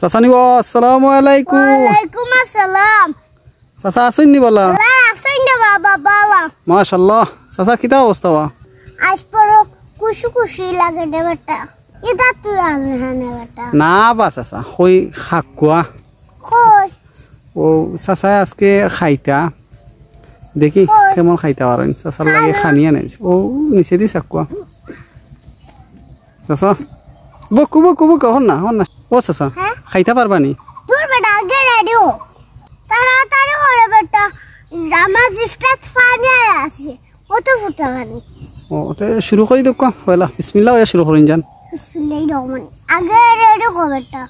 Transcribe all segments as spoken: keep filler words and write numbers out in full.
চাচা নিব, আসসালামু আলাইকুম। ওয়ালাইকুম আসসালাম। চাচা আছইন নি বালা? বালা আছইন রে বাবা, বালা। মাশাআল্লাহ। চাচা, কিতা অবস্থা বা? আইজ বড় খুশি খুশি লাগে রে বেটা। ইতা তুই আনলে হানে বেটা। না বা চাচা, কই খাক্কুয়া। কই? ও চাচায় আজকে খাইতা। দেখি কই? কেমন খাইতা পারইন। চাচার লাগি খানি আনাইছি। ও নিচেদি চাক্কুয়া। চাচা, বকু, বকু, বকু, হন না, হন না। ও চাচা, হ্যাঁ? খাইতা পারবা নি? দূর বেটা, আগে রেডি হ। তাড়াতাড়ি করে বেটা, আমার জিফটাত পানি আছে, অত ফুটা পানি। ও, তে শুরু করি দেউক্কা, পয়লা। বিসমিল্লাহ অইয়া শুরু করইন যান। বিসমিল্লাহির রহমান। আগে রেডি কর বেটা।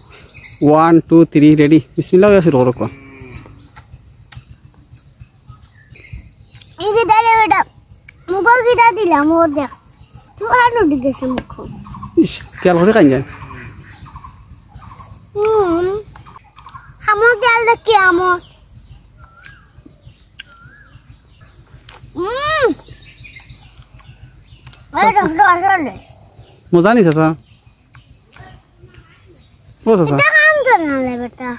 One, two, three, ready। বিসমিল্লাহ অইয়া শুরু করউক্কা। এই যে দাঁড়া বেটা, মুখো কিতা দিলাম, ও দেখ। তুই আনো দিকে সে মুখো। ইস, তেল করে খাই যায়। হুম। খামো তেল দেখি আমো। হুম। এই দেখ, দেখ, দেখ, দেখ। মজা নি চাচা? ও চাচা। ইটা কাম তো না রে বেটা।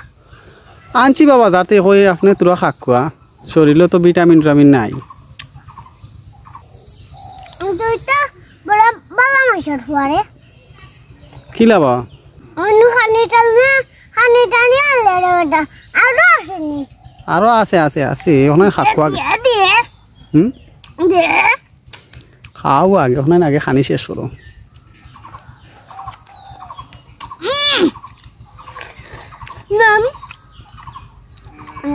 আনছি বাবা, যাতে কই আপনে তুরা খাক্কুয়া। শরীলো তো ভিটামিন টিটামিন নাই। কিন্তু ইটা বড় বালা মাইনষর ফুয়ারে। কিলা বা? অন্য খানি টাল না, খানি টানি আনলে রে বেটা। আরো আছে নি? আরো আছে, আছে, আছে। অখান খাক্কুয়া আগে। দিয়ে, দিয়ে। হুম? দিয়ে। খাও আগে, অখান আগে খানি শেষ করো। নাম?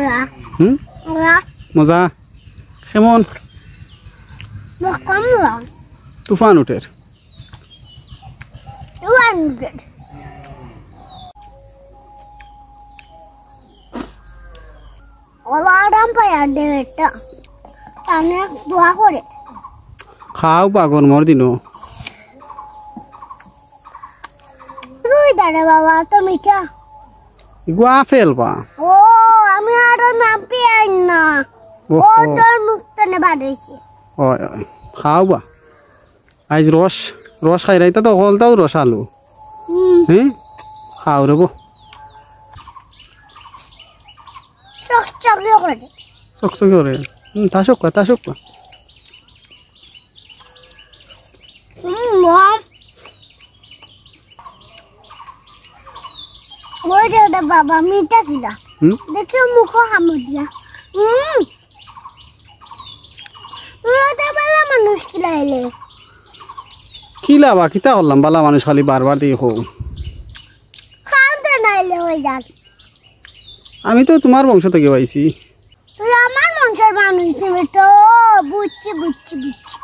রা। হুম? রা। মজা? কেমন? মজা কম রা। তুফান উঠের। তুফান উঠের। ওলা আরাম পাই আর দে এটা। তানে দোয়া করে। খাও বা গরমর দিনো। তুই দাঁড়া বাবা, তো মিঠা। ইগু আপেল বা। ও, আমি আরো নাম পিয়াই না। ও, ওহো। তোর মুখ তনে বার হইছে। ওই, ওই, খাও বা। আইজ রস, রস খাইরাইতা তো, হকলতাউ রস আলু। হুম। হ্যাঁ? খাও রে বো। চকচকে করে। চকচকে করে। হুম, তা শোক, তা শোক। হুম, মম। ওই রে, রে বাবা, মিঠা কিলা। হুম? দেখো মুখো হামু দিয়া। হুম। তুই তো বালা মানুষ কিলা আইলে। কিলা বা, কিতা করলাম? বালা মানুষ খালি বারবার দেখো। খাওতে নাইলে হয়ে যান। আমি তো তোমার বংশ থেকে পাইছি। তুই আমার বংশর মানুষ, তুমি তো বুঝছি, বুঝছি, বুঝছি।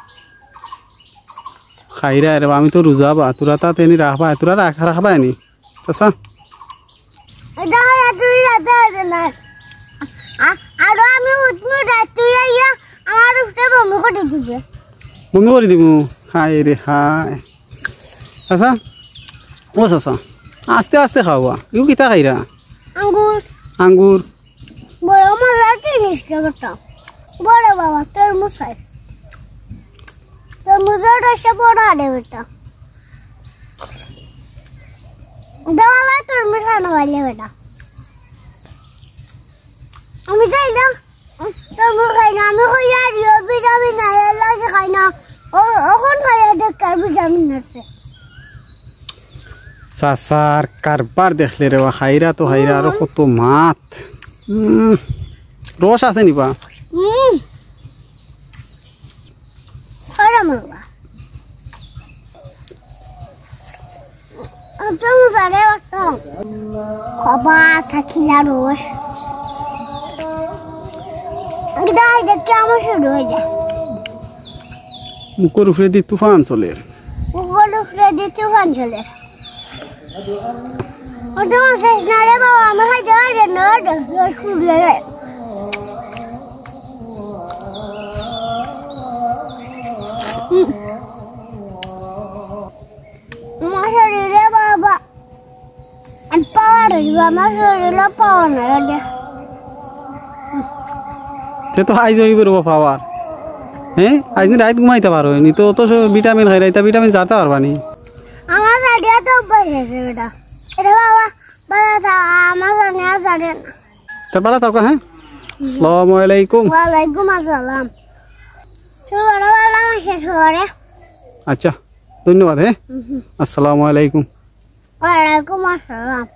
খাইরা রে বা, আমি তো রোজা বা, তোরা তা তেনি রাখবা, তোরা রাখ-, রাখবা নি। চাচা। এটা হয়, তুই রাতে আছে না। আ-, আরো আমি উঠবো রাত, তুই আইয়া আমার উপরে বমি করে দিবে। বমি করে দিবো? হায় রে হায়। চাচা, ও চাচা, আস্তে আস্তে খাওয়া। ইউ কিতা খাইরা? আঙ্গুর। আঙ্গুর। বড় মজা জিনিস রে বেটা। বড় বাবা, তরমুজ খাই। তরমুজর রসে বড় আরে বেটা। দেওয়ালা তরমুজ খানো পাইলে বেটা। আমি যাই না। তরমুজ খাই না, আমি কই আর ইয়ো ভিটামিন নাই, এর লাগি খাই না। ও, অখন খাই আর দেখ কার ভিটামিন আছে। চাচার কারবার দেখলে রে বা, খাইরা তো খাইরা, আরো কত মাত। উম, রস আছে নি বা? উম। আরে মাল্লা। আচ্ছা, মজা রে, একটা। কবা, থাকিলা রস। গিদা, এই দেখে আমার শুরু হয়ে যায়। মুখর উপরে দি তুফান চলের। মুখর উপরে দি তুফান চলের। ওটা আমার শেষ না রে বাবা, আমার খাইতে পারবে না, ওটা রস খুব লাগে। হুম। আমার শরীরে বাবা, আমি পাওয়ার হইব, আমার শরীরে পাওয়ার নাই, ওটা। তে তো আইজ হইব রে পাওয়ার। হ্যাঁ, আইজ দিন রাইত ঘুমাইতে পারো নি, তো অত স-, ভিটামিন খাইরাইতা, ভিটামিন ছাড়তে পারবা নি। আমার গাড়িয়া তো অভ্যাস আছে বেটা। এটা বাবা, বালা তো আমার জানে আর জানে না। তে বালা থাকো, হ্যাঁ? আসসালামু আলাইকুম। ওয়ালাইকুম আসসালাম। তুই বড় বালা আমার শেষ করে। আচ্ছা, ধন্যবাদ, হ্যাঁ? আসসালামু আলাইকুম। ওয়ালাইকুম আসসালাম।